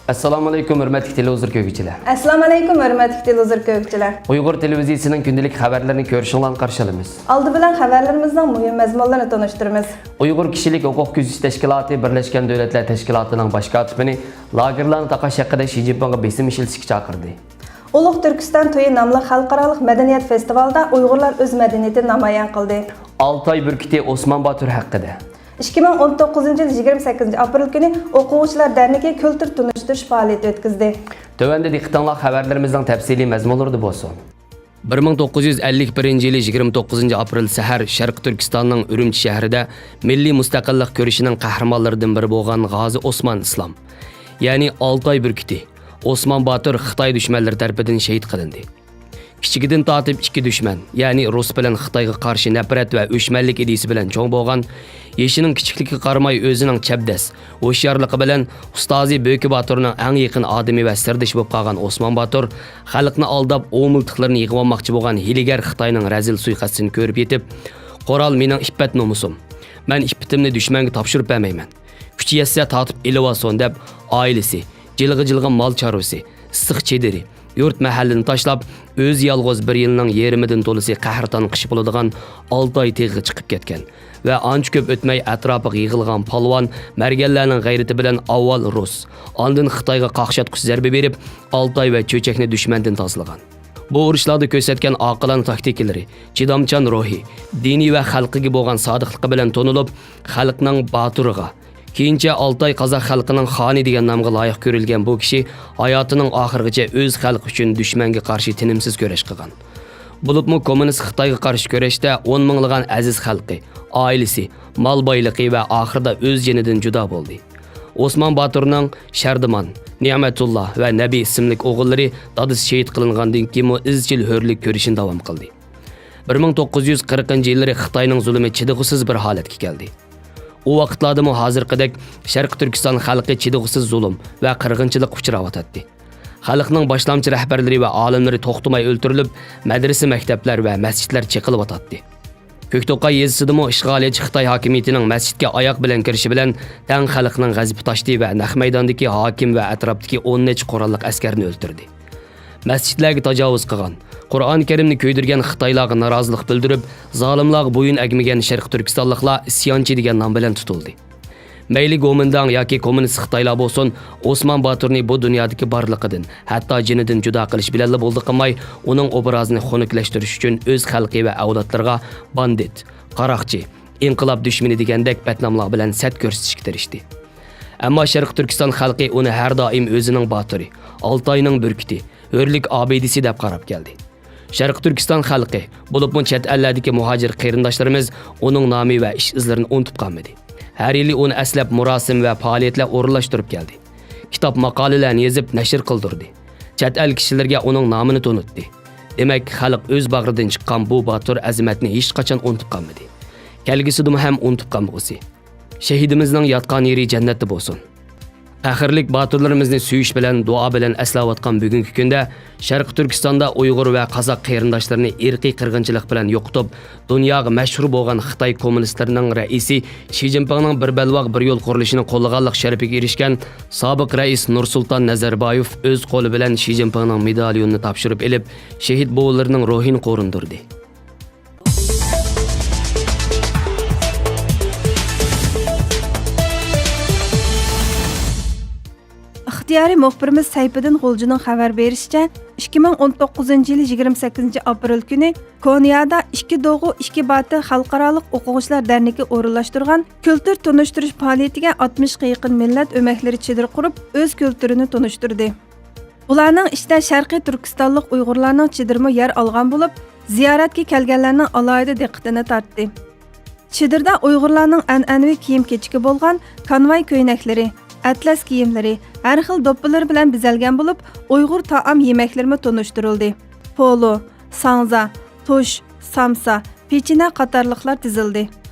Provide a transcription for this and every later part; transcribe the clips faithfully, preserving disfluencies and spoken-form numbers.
ئەسسالامۇئەلەيكۇم، ھۆرمەتلىك تېلېۋىزور كۆرگۈچىلەر. ئەسسالامۇئەلەيكۇم، ھۆرمەتلىك تېلېۋىزور كۆرگۈچىلەر. ئۇيغۇر تېلېۋىزىيىسىنىڭ كۈندىلىك خەۋەرلىرىنى كۆرۈشۈڭلارنى قارشى ئالىمىز. ئالدى بىلەن خەۋەرلىرىمىزنىڭ مۇھىم مەزمۇنلىرىنى تونۇشتۇرىمىز. ئۇيغۇر كىشىلىك ھوقۇق كۆزىتىش تەشكىلاتى بىرلەشكەن دۆلەتلەر تەشكىلاتىنىڭ باش كاتىپىنى لاگېرلارنى تاقاش ھەققىدە شى جىنپىڭغا بېسىم ئىشلىتىشكە چاقىردى. ئۇلۇغ تۈركىستان تويى ناملىق خەلقئارالىق مەدەنىيەت فېستىۋالىدا ئۇيغۇرلار ئۆز مەدەنىيىتىنى نامايان قىلدى. ئالتاي بۈركۈتى ئوسمان باتۇر ھەققىدە. ئىككى مىڭ ئون توققۇزىنچى يىل يىگىرمە سەككىزىنچى ئاپرېل كۈنى ئوقۇغۇچىلار دەرنىكى كۈلتۈر تونۇشتۇرۇش پائالىيىتى ئۆتكۈزدى. تۆۋەندە دىققىتىڭلار خەۋەرلىرىمىزنىڭ تەپسىلىي مەزمۇنلىرىدا بولسۇن. بىر مىڭ توققۇز يۈز ئەللىك بىرىنچى يىلى يىگىرمە توققۇزىنچى ئاپرېل سەھەر شەرقىي تۈركىستاننىڭ ئۈرۈمچى شەھىرىدە مىللىي مۇستەقىللىق كۈرىشىنىڭ قەھرىمانلىرىدىن بىرى بولغان غازى ئوسمان ئىسلام، يەنى ئالتاي بۈركۈتى، ئوسمان باتۇر خىتاي دۈشمەنلىرى تەرىپىدىن شېھىت قىلىندى. كىچىكىدىن تارتىپ ئىككى دۈشمەن، يەنى رۇس بىلەن خىتايغا قارشى نەپرەت ۋە ئۆچمەنلىك ئىدىيىسى بىلەن چوڭ بولغان، يېشىنىڭ كىچىكلىكىگە قارىماي ئۆزىنىڭ چەبدەس، ھوشيارلىقى بىلەن ئۇستازى بۆكە باتۇرنىڭ ئەڭ يېقىن ئادىمى ۋە سىردىشى بولۇپ قالغان ئوسمان باتۇر خەلقنى ئالداپ، ئوۋ مىلتىقلىرىنى يىغىۋالماقچى بولغان ھىيلىگەر خىتاينىڭ رەزىل سۇيىقەستىنى كۆرۈپ يېتىپ، «قورال مېنىڭ ئىپپەت نومۇسۇم. مەن ئىپپىتىمنى دۈشمەنگە تاپشۇرۇپ بەرمەيمەن. كۈچى يەتسە تارتىپ ئېلىۋالسۇن» دەپ، ئائىلىسى، جىلغا-جىلغا مال چارۋىسى، ئىسسىق چېدىرى، يۇرت مەھەللىنى تاشلاپ، ئۆزى يالغۇز بىر يىلنىڭ يېرىمىدىن تولىسى قەھرىتان قىشى بولىدىغان ئالتاي تېغىغا چىقىپ كەتكەن ۋە ئانچە كۆپ ئۆتمەي ئەتراپىغا يىغىلغان پالۋان، مەرگەنلەرنىڭ غەيرىتى بىلەن ئاۋۋال رۇس، ئاندىن خىتايغا قاقشاتقۇچ زەربە بېرىپ، ئالتاي ۋە چۆچەكنى دۈشمەندىن تازىلىغان. بۇ ئۇرۇشلاردا كۆرسەتكەن ئاقىلانە تاكتىكىلىرى، چىدامچان روھى، دىنى ۋە خەلقىگە بولغان سادىقلىقى بىلەن تونۇلۇپ، خەلقنىڭ باتۇرىغا، كېيىنچە ئالتاي قازاق خەلقىنىڭ خانى دېگەن نامغا لايىق كۆرۈلگەن بۇ كىشى ھاياتىنىڭ ئاخىرىغىچە ئۆز خەلقى ئۈچۈن دۈشمەنگە قارشى تىنىمسىز كۈرەش قىلغان. بولۇپمۇ كوممۇنىست خىتايغا قارشى كۈرەشتە ئون مىڭلىغان ئەزىز خەلقى، ئائىلىسى، مال بايلىقى ۋە ئاخىرىدا ئۆز جېنىدىن جۇدا بولدى. ئوسمان باتۇرنىڭ شەردىمان، نېمەتۇللا ۋە نەبى ئىسىملىك ئوغۇللىرى دادىسى شېھىت قىلىنغاندىن كېيىنمۇ ئىزچىل ھۆرلۈك كۈرىشىنى داۋام قىلدى. بىر مىڭ توققۇز يۈز قىرىقىنچى يىللىرى خىتاينىڭ زۇلۇمى چىدىغۇسىز بىر ھالەتكە كەلدى. ئۇ ۋاقىتلاردىمۇ ھازىرقىدەك شەرقىي تۈركىستان خەلقى چىدىغۇسىز زۇلۇم ۋە قىرغىنچىلىققا ئۇچراۋاتاتتى. خەلقنىڭ باشلامچى رەھبەرلىرى ۋە ئالىملىرى توختىماي ئۆلتۈرۈلۈپ، مەدرىسە، مەكتەپلەر ۋە مەسچىتلەر چېقىلىۋاتاتتى. كۆكتوقاي يېزىسىدىمۇ ئىشغالىيەتچى خىتاي ھاكىمىيىتىنىڭ مەسچىتكە ئاياغ بىلەن كىرىشى بىلەن تەڭ خەلقنىڭ غەزىپى تاشتى ۋە نەق مەيداندىكى ھاكىم ۋە ئەتراپتىكى ئون نەچچە قوراللىق ئەسكەرنى ئۆلتۈردى. مەسچىتلەرگە تاجاۋۇز قىلغان، قۇرئان كەرىمنى كۆيدۈرگەن خىتايلارغا نارازىلىق بىلدۈرۈپ، زالىملارغا بويۇن ئەگمىگەن شەرقىي تۈركىستانلىقلار ئىسيانچى دېگەن نام بىلەن تۇتۇلدى. مەيلى گومىنداڭ ياكى كوممۇنىست خىتايلار بولسۇن، ئوسمان باتۇرنى بۇ دۇنيادىكى بارلىقىدىن، ھەتتا جېنىدىن جۇدا قىلىش بىلەنلا بولدى قىلماي، ئۇنىڭ ئوبرازىنى خۇنۈكلەشتۈرۈش ئۈچۈن ئۆز خەلقى ۋە ئەۋلادلىرىغا باندىت، قاراقچى، ئىنقىلاب دۈشمىنى دېگەندەك بەتناملار بىلەن سەت كۆرسىتىشكە تىرىشتى. ئەمما شەرقىي تۈركىستان خەلقى ئۇنى ھەر دائىم ئۆزىنىڭ باتۇرى، ئالتاينىڭ بۈركۈتى، ھۆرلۈك ئابىدىسى دەپ قاراپ كەلدى. شەرقىي تۈركىستان خەلقى، بولۇپمۇ چەت ئەللەردىكى مۇھاجىر قېرىنداشلىرىمىز ئۇنىڭ نامى ۋە ئىش ئىزلىرىنى ئۇنتۇپ قالمىدى. ھەر يىلى ئۇنى ئەسلەپ مۇراسىم ۋە پائالىيەتلەر ئورۇنلاشتۇرۇپ كەلدى. كىتاب، ماقالىلەرنى يېزىپ نەشر قىلدۇردى. چەت ئەل كىشىلىرىگە ئۇنىڭ نامىنى تونۇتتى. دېمەك، خەلق ئۆز باغرىدىن چىققان بۇ باتۇر ئەزىمەتنى ھېچقاچان ئۇنتۇپ قالمىدى. كەلگۈسىدىمۇ ھەم ئۇنتۇپ قالمىغۇسى. شېھىدىمىزنىڭ ياتقان يېرى جەننەتتە بولسۇن. پەخىرلىك باتۇرلىرىمىزنى سۆيۈش بىلەن، دۇئا بىلەن ئەسلەۋاتقان بۈگۈنكى كۈندە، شەرقىي تۈركىستاندا ئۇيغۇر ۋە قازاق قېرىنداشلىرىنى ئىرقىي قىرغىنچىلىق بىلەن يوقىتىپ، دۇنياغا مەشھۇر بولغان خىتاي كوممۇنىستلىرىنىڭ رەئىسى شى جىنپىڭنىڭ بىر بەلباغ، بىر يول قۇرۇلۇشىنى قوللىغانلىق شەرىپىگە ئېرىشكەن سابىق رەئىس نۇرسۇلتان نەزەربايېۋ ئۆز قولى بىلەن شى جىنپىڭنىڭ مېداليونىنى تاپشۇرۇپ ئېلىپ، شېھىت بوۋىلىرىنىڭ روھىنى قورۇندۇردى. ئىختىيارىي مۇخبىرىمىز سەيپىدىن غۇلجىنىڭ خەۋەر بېرىشىچە، ئىككى مىڭ ئون توققۇزىنچى يىلى يىگىرمە سەككىزىنچى ئاپرېل كۈنى كونيادا ئىككى دوغۇ، ئىككى باتىر خەلقئارالىق ئوقۇغۇچىلار دەرنىكى ئورۇنلاشتۇرغان كۈلتۈر تونۇشتۇرۇش پائالىيىتىگە ئاتمىشقا يېقىن مىللەت ئۆمەكلىرى چېدىر قۇرۇپ، ئۆز كۈلتۈرىنى تونۇشتۇردى. بۇلارنىڭ ئىچىدە شەرقىي تۈركىستانلىق ئۇيغۇرلارنىڭ چېدىرىمۇ يەر ئالغان بولۇپ، زىيارەتكە كەلگەنلەرنىڭ ئالاھىدە دىققىتىنى تارتتى. چېدىردا ئۇيغۇرلارنىڭ ئەنئەنىۋى كىيىم-كېچىكى بولغان كانۋاي كۆينەكلىرى، ئەتلەس كىيىملىرى، ھەر خىل دوپپىلىرى بىلەن بېزەلگەن بولۇپ، ئۇيغۇر تائام يېمەكلىرىمۇ تونۇشتۇرۇلدى. پولۇ، ساڭزا، تۇش، سامسا، پېچىنە قاتارلىقلار تىزىلدى.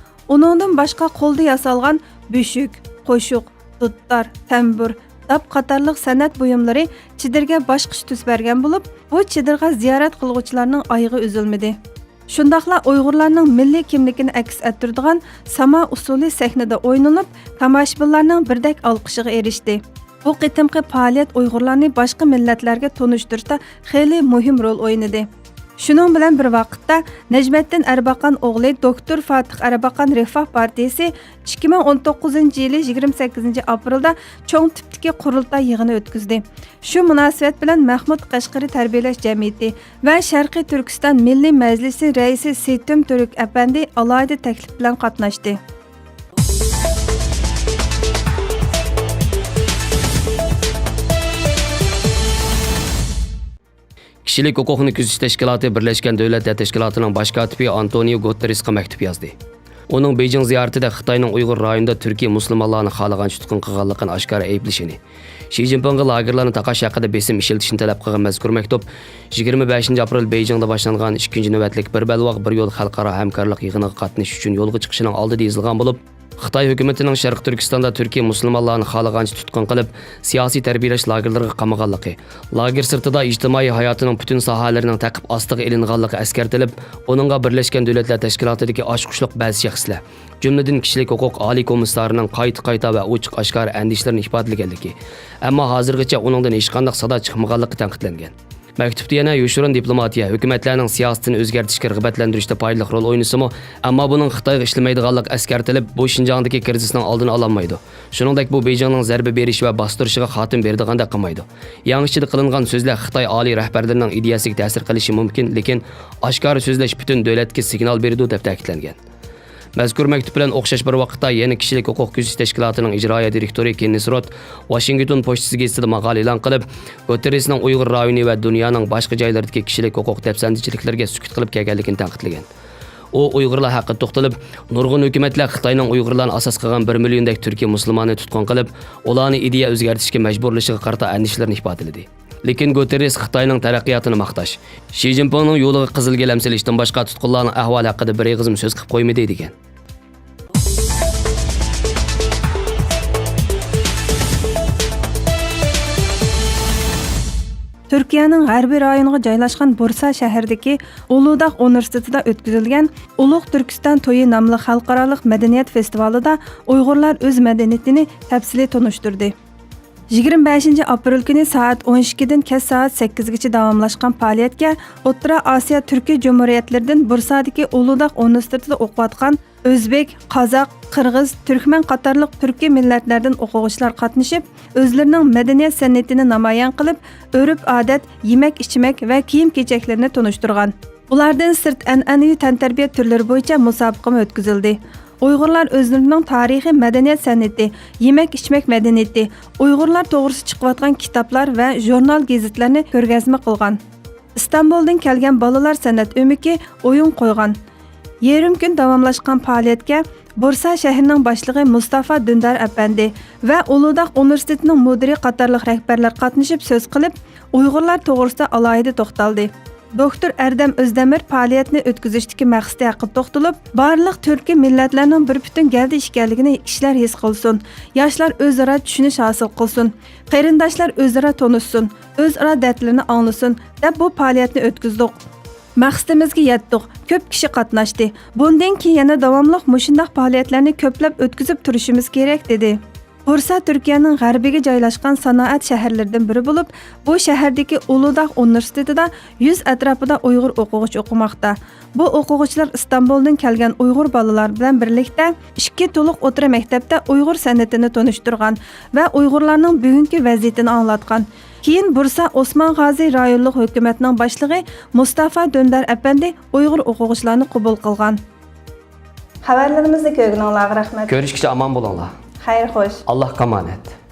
ئۇنىڭدىن باشقا قولدا ياسالغان بۆشۈك، قوشۇق، دۇتار، تەمبۇر، داپ قاتارلىق سەنئەت بۇيۇملىرى چېدىرگە باشقىچە تۈس بەرگەن بولۇپ، بۇ چېدىرغا زىيارەت قىلغۇچىلارنىڭ ئايىغى ئۈزۈلمىدى. شۇنداقلا ئۇيغۇرلارنىڭ مىللىي كىملىكىنى ئەكس ئەتتۈرىدىغان ساما ئۇسسۇلى سەھنىدە ئوينىلىپ، تاماشىبىنلارنىڭ بىردەك ئالقىشىغا ئېرىشتى. بۇ قېتىمقى پائالىيەت ئۇيغۇرلارنى باشقا مىللەتلەرگە تونۇشتۇرۇشتا خېلى مۇھىم رول ئوينىدى. شۇنىڭ بىلەن بىر ۋاقىتتا، نەجمەتتىن ئەرباقان ئوغلى دوكتور فاتىھ ئەرباقان رېفاھ پارتىيىسى ئىككى مىڭ ئون توققۇزىنچى يىلى يىگىرمە سەككىزىنچى ئاپرېلدا چوڭ تىپتىكى قۇرۇلتاي يىغىنى ئۆتكۈزدى. شۇ مۇناسىۋەت بىلەن مەھمۇد قەشقىرى تەربىيەلەش جەمئىيىتى ۋە شەرقىي تۈركىستان مىللىي مەجلىسى رەئىسى سېيتۇم تۈرك ئەپەندى ئالاھىدە تەكلىپ بىلەن قاتناشتى. كىشىلىك ھوقۇقنى كۆزىتىش تەشكىلاتى بىرلەشكەن دۆلەتلەر تەشكىلاتىنىڭ باش كاتىپى ئانتونىيو گۇتېررېسقا مەكتۇپ يازدى. ئۇنىڭ بېيجىڭ زىيارىتىدە خىتاينىڭ ئۇيغۇر رايونىدا تۈركىي مۇسۇلمانلارنى خالىغانچە تۇتقۇن قىلغانلىقىنى ئاشكارا ئەيىبلىشىنى، شى جىنپىڭغا لاگېرلارنى تاقاش ھەققىدە بېسىم ئىشلىتىشنى تەلەپ قىلغان مەزكۇر مەكتۇپ يىگىرمە بەشىنچى ئاپرېل بېيجىڭدا باشلانغان ئىككىنچى نۆۋەتلىك بىر بەلباغ، بىر يول خەلقئارا ھەمكارلىق يىغىنىغا قاتنىشىش ئۈچۈن يولغا چىقىشىنىڭ ئالدىدا يېزىلغان بولۇپ، خىتاي ھۆكۈمىتىنىڭ شەرقىي تۈركىستاندا تۈركىي مۇسۇلمانلارنى خالىغانچە تۇتقۇن قىلىپ، سىياسىي تەربىيەلەش لاگېرلىرىغا قامىغانلىقى، لاگېر سىرتىدا ئىجتىمائىي ھاياتىنىڭ پۈتۈن ساھەلىرىنىڭ تەقىب ئاستىغا ئېلىنغانلىقى ئەسكەرتىلىپ، ئۇنىڭغا بىرلەشكەن دۆلەتلەر تەشكىلاتىدىكى ئاچقۇچلۇق بەزى شەخسلەر، جۈملىدىن كىشىلىك ھوقۇق ئالىي كومىسسارىنىڭ قايتا-قايتا ۋە ئوچۇق-ئاشكارا ئەندىشىلىرىنى ئىپادىلىگەنلىكى، ئەمما ھازىرغىچە ئۇنىڭدىن ھېچقانداق سادا چىقمىغانلىقى تەنقىدلەنگەن. مەكتۇپتا يەنە يوشۇرۇن دىپلوماتىيە ھۆكۈمەتلەرنىڭ سىياسىتىنى ئۆزگەرتىشكە رىغبەتلەندۈرۈشتە پايدىلىق رول ئوينىسىمۇ، ئەمما بۇنىڭ خىتايغا ئىشلىمەيدىغانلىقى ئەسكەرتىلىپ، بۇ شىنجاڭدىكى كىرىزىسنىڭ ئالدىنى ئالالمايدۇ. شۇنىڭدەك بۇ بېيجىڭنىڭ زەربە بېرىش ۋە باستۇرۇشىغا خاتىمە بېرىدىغاندەك قىلمايدۇ. يەڭ ئىچىدە قىلىنغان سۆزلەر خىتاي ئالىي رەھبەرلىرىنىڭ ئىدىيەسىگە تەسىر قىلىشى مۇمكىن، لېكىن ئاشكارا سۆزلەش پۈتۈن دۆلەتكە سىگنال بېرىدۇ، دەپ تەكىتلەنگەن. مەزكۇر مەكتۇپ بىلەن ئوخشاش بىر ۋاقىتتا يەنە كىشىلىك ھوقۇق كۆزىتىش تەشكىلاتىنىڭ ئىجرائىيە دىرېكتورى كېننېس روت ۋاشىنگتون پوچتىسى گېزىتىدە ماقالە ئېلان قىلىپ، گۇتېررېسنىڭ ئۇيغۇر رايونى ۋە دۇنيانىڭ باشقا جايلىرىدىكى كىشىلىك ھوقۇق دەپسەندىچىلىكلىرىگە سۈكۈت قىلىپ كەلگەنلىكىنى تەنقىدلىگەن. ئۇ ئۇيغۇرلار ھەققىدە توختىلىپ، نۇرغۇن ھۆكۈمەتلەر خىتاينىڭ ئۇيغۇرلارنى ئاساس قىلغان بىر مىليوندەك تۈركىي مۇسۇلماننى تۇتقۇن قىلىپ، ئۇلارنى ئىدىيە ئۆزگەرتىشكە مەجبۇرلىشىغا قارىتا ئەندىشىلىرىنى ئىپادىلىدى. لېكىن گۇتېررېس خىتاينىڭ تەرەققىياتىنى ماختاش، شى جىنپىڭنىڭ يولىغا قىزىل گىلەم سېلىشتىن باشقا تۇتقۇنلارنىڭ ئەھۋالى ھەققىدە بىر ئېغىزمۇ سۆز قىلىپ قويمىدى، دېگەن. تۈركىيەنىڭ غەربىي رايونىغا جايلاشقان بۇرسا شەھىرىدىكى ئۇلۇداغ ئۇنىۋېرسىتېتىدا ئۆتكۈزۈلگەن ئۇلۇغ تۈركىستان تويى ناملىق خەلقئارالىق مەدەنىيەت فېستىۋالىدا ئۇيغۇرلار ئۆز مەدەنىيىتىنى تەپسىلىي تونۇشتۇردى. يىگىرمە بەشىنچى ئاپرېل كۈنى سائەت ئون ئىككىدىن كەچ سائەت سەككىزگىچە داۋاملاشقان پائالىيەتكە ئوتتۇرا ئاسىيا تۈركىي جۇمھۇرىيەتلىرىدىن بۇرسادىكى ئۇلۇداغ ئۇنىۋېرسىتېتىدا ئوقۇۋاتقان ئۆزبېك، قازاق، قىرغىز، تۈركمەن قاتارلىق تۈركىي مىللەتلەردىن ئوقۇغۇچىلار قاتنىشىپ، ئۆزلىرىنىڭ مەدەنىيەت سەنئىتىنى نامايان قىلىپ، ئۆرپ-ئادەت، يېمەك-ئىچمەك ۋە كىيىم-كېچەكلىرىنى تونۇشتۇرغان. بۇلاردىن سىرت ئەنئەنىۋى تەنتەربىيە تۈرلىرى بويىچە مۇسابىقىمۇ ئۆتكۈزۈلدى. ئۇيغۇرلار ئۆزلىرىنىڭ تارىخىي مەدەنىيەت سەنئىتى، يېمەك-ئىچمەك مەدەنىيىتى، ئۇيغۇرلار توغرىسىدا چىقىۋاتقان كىتابلار ۋە ژۇرنال گېزىتلەرنى كۆرگەزمە قىلغان. ئىستانبۇلدىن كەلگەن بالىلار سەنئەت ئۆمىكى ئويۇن قويغان. يېرىم كۈن داۋاملاشقان پائالىيەتكە بۇرسا شەھىرىنىڭ باشلىقى مۇستافا دۈندار ئەپەندى ۋە ئۇلۇداغ ئۇنىۋېرسىتېتىنىڭ مۇدىرى قاتارلىق رەھبەرلەر قاتنىشىپ سۆز قىلىپ، ئۇيغۇرلار توغرىسىدا ئالاھىدە توختالدى. دوكتور ئەردەم ئۆزدەمىر پائالىيەتنى ئۆتكۈزۈشتىكى مەقسىتى ھەققىدە توختىلىپ، بارلىق تۈركىي مىللەتلەرنىڭ بىر پۈتۈن گەۋدە ئىكەنلىكىنى كىشىلەر ھېس قىلسۇن، ياشلار ئۆزئارا چۈشىنىش ھاسىل قىلسۇن، قېرىنداشلار ئۆزئارا تونۇشسۇن، ئۆزئارا دەردلىرىنى ئاڭلىسۇن، دەپ بۇ پائالىيەتنى ئۆتكۈزدۇق. مەقسىتىمىزگە يەتتۇق، كۆپ كىشى قاتناشتى. بۇندىن كېيىن يەنە داۋاملىق مۇشۇنداق پائالىيەتلەرنى كۆپلەپ ئۆتكۈزۈپ تۇرۇشىمىز كېرەك، دېدى. بۇرسا تۈركىيەنىڭ غەربىگە جايلاشقان سانائەت شەھەرلىرىدىن بىرى بولۇپ، بۇ شەھەردىكى ئۇلۇداغ ئۇنىۋېرسىتېتىدا يۈز ئەتراپىدا ئۇيغۇر ئوقۇغۇچى ئوقۇماقتا. بۇ ئوقۇغۇچىلار ئىستانبۇلدىن كەلگەن ئۇيغۇر بالىلار بىلەن بىرلىكتە ئىككى تولۇق ئوتتۇرا مەكتەپتە ئۇيغۇر سەنئىتىنى تونۇشتۇرغان ۋە ئۇيغۇرلارنىڭ بۈگۈنكى ۋەزىيىتىنى ئاڭلاتقان. كېيىن بۇرسا ئوسمان غازى رايونلۇق ھۆكۈمەتنىڭ باشلىقى مۇستافا دۆندار ئەپەندى ئۇيغۇر ئوقۇغۇچىلارنى قوبۇل قىلغان. خەۋەرلىرىمىزنى كۆرگىنىڭلارغا رەھمەت. كۆرۈشكىچە ئامان بولۇڭلار. خەير خوش. ئاللاھقا ئامانەت.